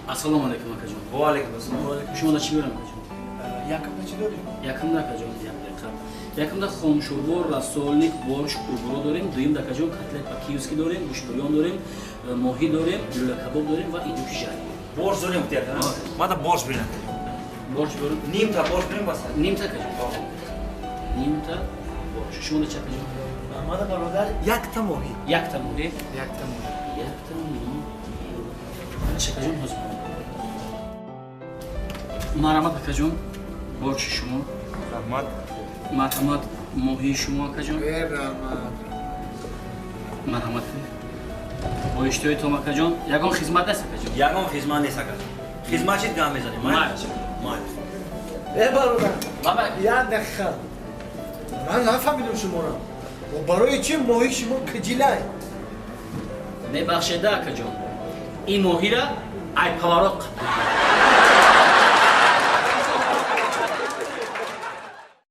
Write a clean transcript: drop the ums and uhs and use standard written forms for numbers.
Ассалому алайкум, акаҷон. Ва алайкум ассалом. Шумо да чӣ меорам, акаҷон? Якумда чӣ дорем? Якумда, акаҷон, як дақиқа. Якумда хомшӯрбо, рассольник, борщ, курбуро дорем. Дуюмда, акаҷон, котлет по-киевски дорем, гӯштбирён дорем, моҳӣ дорем, лӯлакабоб дорем ва индюки жареный. Борщ дорем, гуфти, ака? Мада борщ бирем. Борщ дорем. Нимта борщ бирем, бас. Нимта, акаҷон, нимта борщ. Шумо да чӣ, акаҷон? Мада, бародар, якта моҳӣ. Якта моҳӣ? Якта моҳӣ. Якта моҳӣ, акаҷон, ҳозир. Марҳамат, акаҷон, борщи шумо. Раҳмат. Марҳамат, моҳии шумо, акаҷон. Раҳмат. Марҳамат, бо иштиҳои том, акаҷон. Ягон хизмат нест, акаҷон? Ягон хизмат нест, акаҷон. Хизмат чид, гам мезанем. Майли. Майли. Э, бародар. Баба. Як дақиқа, ман нафаҳмидам шуморо. Барои чӣ моҳи шумо киҷилай? Мебахшеда, акаҷон, ин моҳира ай поворот.